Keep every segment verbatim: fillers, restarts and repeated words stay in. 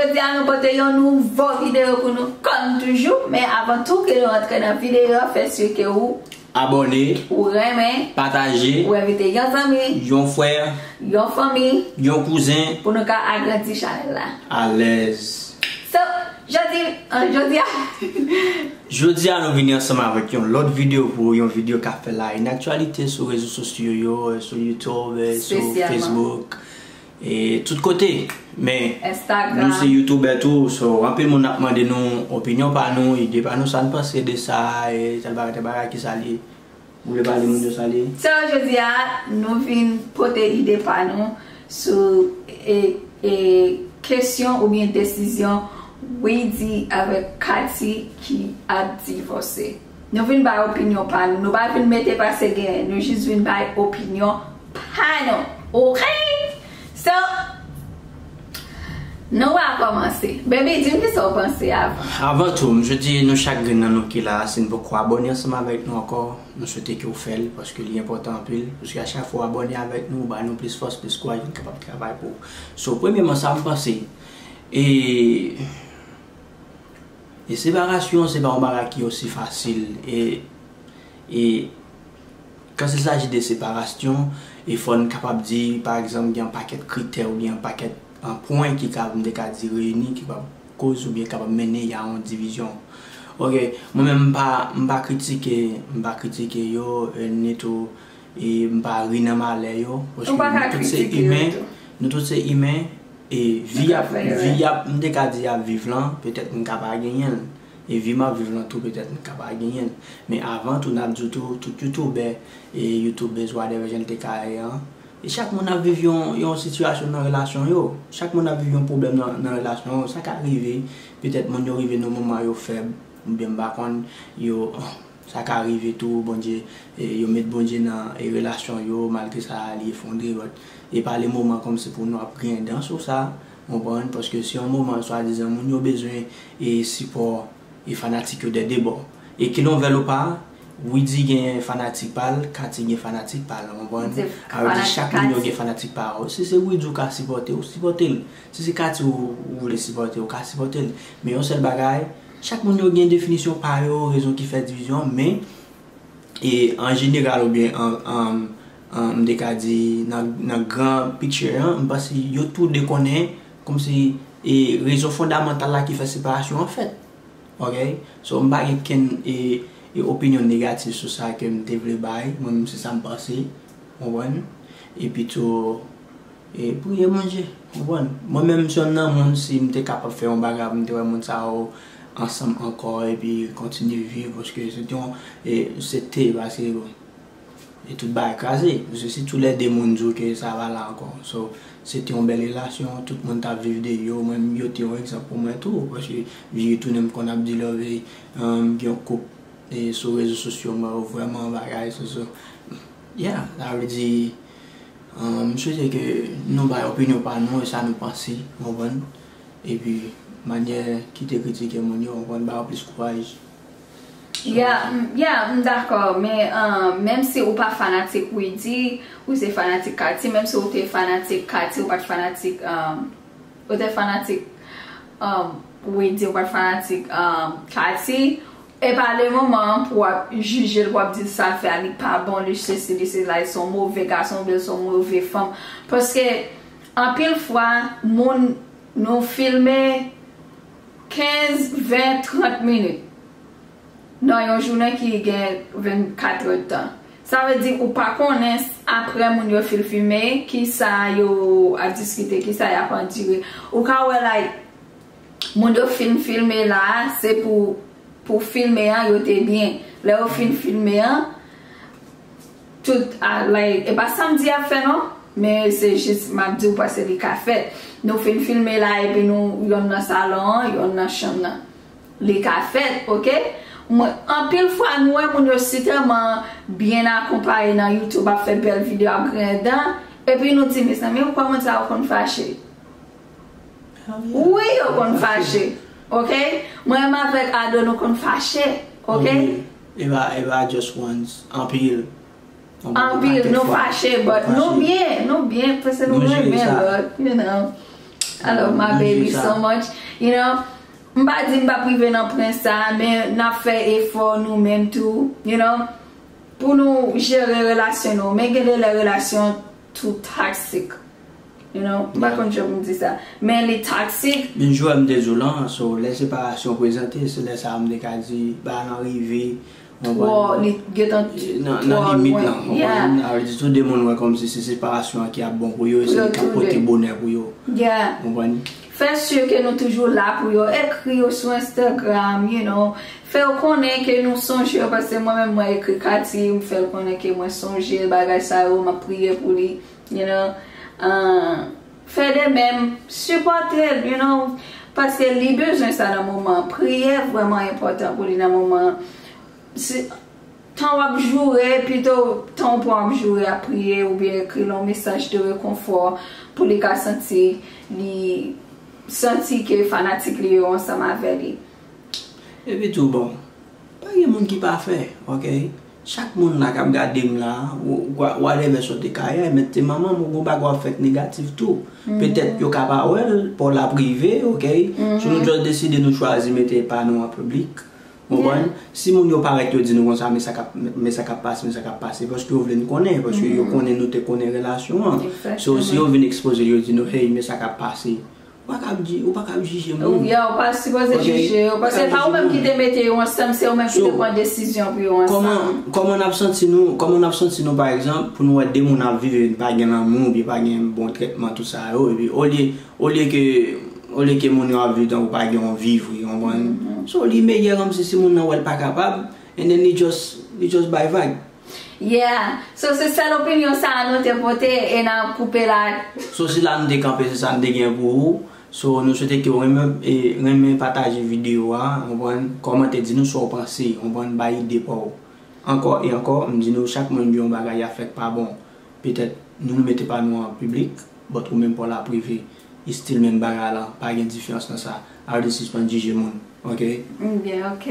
Jodi a nou pote yon nouvo videyo pou nou kòm toujou, men avan tou ke nou antre nan videyo a, fè si ke ou Abòne, ou renmen, pataje, ou envite yon zanmi, yon frè, yon fanmi, yon kouzen pou nou ka agrandi chanèl la. Alèz. So, jodi, euh, jodi a. Jodi a nou vini ansanm avèk yon lòt videyo pou yon videyo k ap fè la en aktyalite sou rezo sosyo yo, sou YouTube, sou Facebook. E tout kote. Men nou se youtubè tou, so anpil moun ap mande nou opinyon pa nou, ide pa nou, sa n panse de sa, e tèl bagay, tèl bagay, ki sa l ye? Ou vle pale moun yo sa l ye? So, jodi a, nou vin pote ide pa nou sou e, e, kesyon oubyen desizyon Widy avèk Katy ki ap divòse. Nou vin bay opinyon pa nou. Nou pa vin mete pase genyen. Nou jis vin bay opinyon pa nou. Oke? So, nou va kòmanse. Baby, di m kisa w panse avan. Avan tou, m swete nou chak grenn nan nou ki la, si n poko abòne ansanm avèk nou ankò, nou swete ke w fè l, paske li enpòtan anpil. Paske a chak fwa w abòne avèk nou, ou ba nou plis fòs, plis kouraj pou n kapab travay pou ou. So, premyèman, sa m panse, e, E separasyon, se pa yon bagay ki osi fasil. E, e, quand il s'agit de séparation, e fò n kapab di, pa egzanp, gen yon pakèt kritè oubyen yon pakèt, an, pwen ki ka, m te ka di, reyini, ki kapab koz oubyen kapab mennen a yon divizyon. Oke, mwen menm, m pa, m pa kritike, m pa kritike yo, e, ni tou, e m pa ri nan malè yo, paske nou tout se imen, nou tout se imen, e vi ap, vi ap, m te ka di ap viv lan, petèt m ka pa genyen l. E vi m ap viv lan tou, petèt m ka pa genyen l. Men avan tou, n ap di w tou, tout youtubè, e youtubèz, whatever jan l te ka ye an, e chak moun ap viv yon, yon sitiyasyon nan relasyon yo. Chak moun ap viv yon pwoblèm nan, nan relasyon yo. Sa ka rive, petèt moun yo rive nan moman yo fèb, oubyen m pa konn, yo, Sa ka rive tou, Bondye, e, yo met Bondye nan, e, relasyon yo, malgre sa, li efondre, but, e pa le moman kòmsi pou nou ap griyen dan sou sa, konprann, paske se yon moman, swadizan, moun yo bezwen, e, sipò, e, fanatik yo dè de bò. E ke l on vle l ou pa, Widy gen fanatik pa l, Katy gen fanatik pa l, konprann? Sa vle di chak moun yo gen fanatik pa yo. Si se Widy ou ka sipòte, ou sipòte l. Si se Katy ou, ou vle sipòte, ou ka sipòte l. Men yon sèl bagay, chak moun yo gen definisyon pa yo, rezon ki fè divizyon, men, e, an jeneral oubyen an, an, an, m te ka di nan, nan gran picture an, m panse yo tou de konnen kòmsi, e, rezon fondamantal la ki fè separasyon an fèt. Oke? So, m pa gen kenn, e, e opinyon negatif sou sa ke m te vle bay. Mwen menm se sa m panse. Konprann? Epi tou, e priye Bondye, konprann? Mwen menm, m se yonn nan moun, si m te kapab fè yon bagay, m te wè moun sa yo ansanm ankò, epi kontinye viv, paske se te yon, e, se te, paske, bon, e tout bagay kraze. Paske si tou lè de moun di w ke sa pa la ankò. So, se te yon bèl relasyon, tout moun t ap viv de yo, mwen menm, yo te yon egzanp pou mwen tou, paske vire tounen m konn ap di love, um, gen yon koup, e sou rezo sosyo, m wè yo vrèman bagay, so, so, yeah, sa vle di, um, m swete ke nou bay opinyon pa nou e sa nou panse, w konprann? Epi, manyè kite kritike moun yo, w konprann, ba yo plis kouraj. Yeah, m, yeah, m dakò, men, um, menm si ou pa fanatik Widy, ou se fanatik Katy, menm si ou te fanatik Katy, ou pa t fanatik, um, ou te fanatik, um, Widy, ou pa t fanatik, um, Katy, e pa le moman pou w ap jije l, pou w ap di sa l fè a, li pa bon, li sesi, li sela, li se yon move gason, oubyen li se yon move fanm. Paske, anpil fwa, moun, nou filme kenz, ven, trant minit nan yon jounen ki gen vennkat èdtan. Sa vle di ou pa konnen s-, apre moun yo fin filme, kisa yo ap diskite, kisa y ap andire. Ou ka wè, like, moun yo fin filme la, se pou, pou filme an, yo te byen. Lè yo fin filme an, tout, a, like, e pa sa m di y ap fè non, men se jis m ap di w paske li ka fèt. Nou fin filme la epi nou, yonn nan salon an, yonn nan chanm nan. Li ka fèt, oke? Mwen, anpil fwa, nou wè moun yo si tèlman byen akonpaye nan YouTube, ap fè bèl videyo, ap griyen dan, epi nou di, mezanmi, ou kwè moun sa yo konn fache? Wi, yo konn fache, oke? Mwen menm avèk Ado, nou konn fache, oke? Wi. E pa, e pa just once, anpil. Anpil, nou fache, but nou byen, nou byen, paske nou renmen lòt, you know. I love my baby so much. You know, m pa di m p ap rive nan pwen sa, men n ap fè efò nou menm tou, you know, pou nou jere relasyon nou. Men gen de lè relasyon too toxic. You know, m pa konn jan pou m di sa. Men li toxic. Men jwè m te di w lan, so lè separasyon prezante, se lè sa a m te ka di, ba nan rive, twò, li gentan nan, nan limit lan, w konprann? Sa vle di tou de moun wè kòmsi se separasyon an ki ap bon pou yo, e se li k ap pote bonè pou yo. Yeah. W konprann? Fè si ke nou toujou la pou yo. Ekri yo sou Instagram, you know. Fè yo konnen ke nou sonje yo, paske mwen menm mwen ekri Katy, m fè l konnen ke mwen sonje l, bagay sa yo, m ap priye pou li, you know. Ah, fè de menm, sipòte l, you know, paske li bezwen sa nan moman an. Priyè vrèman enpòtan pou li nan moman an. Si, tan w ap joure, pito tan w pran w ap joure, ap priye oubyen ekri l yon mesaj de rekonfò pou li ka santi li santi ke fanatik li yo ansanm avè li. Epi tou, bon, pa gen moun ki pafè, ok? Chak moun la k ap gade m la, w- w- whatever sort de carrière, men te manman m, ou gon bagay w ap fè k negatif tou. Petèt yo ka pa wè l, pa w la prive, ok? Si nou just deside nou chwazi mete pa nou an piblik, w konprann? Si moun yo parèt yo di nou konsa, men sa k ap, men sa k ap pase, men sa k ap pase, paske yo vle n konnen, paske yo konnen nou te konnen relasyon an. So, si yo vin ekspoze l, yo di nou, hey, men sa k ap pase. Ou pa ka ap di, ou pa ka ap jije moun. Yeah, ou pa sipoze jije yo, paske se pa ou menm ki te mete yo ansanm, se ou menm ki te pran desizyon pou yo ansanm. Kòman, kòman n ap santi nou, kòman n ap santi nou, pa egzanp, pou nou wè de moun ap viv e pa gen lanmou, oubyen pa gen bon trètman, tout sa yo, epi olye, olye ke, olye ke moun yo ap viv tankou pa gen yon vi vre, w konprann? So, li meyè kòmsi si moun nan wè l pa kapab, and then li just, li just bay vag. Yeah. So, se sèl opinyon sa a nou te pote e n a koupe la. So, se la nou te kanpe, se sa nou te gen pou ou. So, nou swete ke w renmen, e, renmen pataje videyo a, w konprann, kòmante, di nou sa w panse, w konprann, bay ide pa w. Ankò e ankò, m di nou, chak moun gen yon bagay y ap fè k pa bon. Petèt nou, nou mete pa nou an piblik, but ou menm pa w la prive. Still menm bagay la, pa gen diferans nan sa. Arete sispann jije moun, ok? Byen, ok.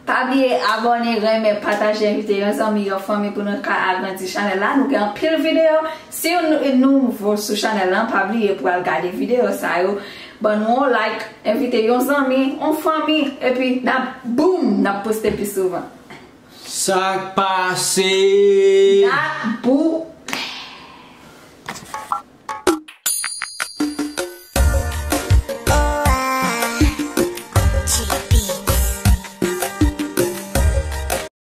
Pa bliye abòne, renmen, pataje, envite yon zanmi, yon fanmi pou nou ka agrandi chanèl la. Nou gen anpil videyo. Si w nou- nouvo sou chanèl la, pa bliye pou al gade videyo sa yo. Ban nou yon like, envite yon zanmi, yon fanmi, epi n ap, boom, n ap poste pi souvan. Sa k pase? N ap bou-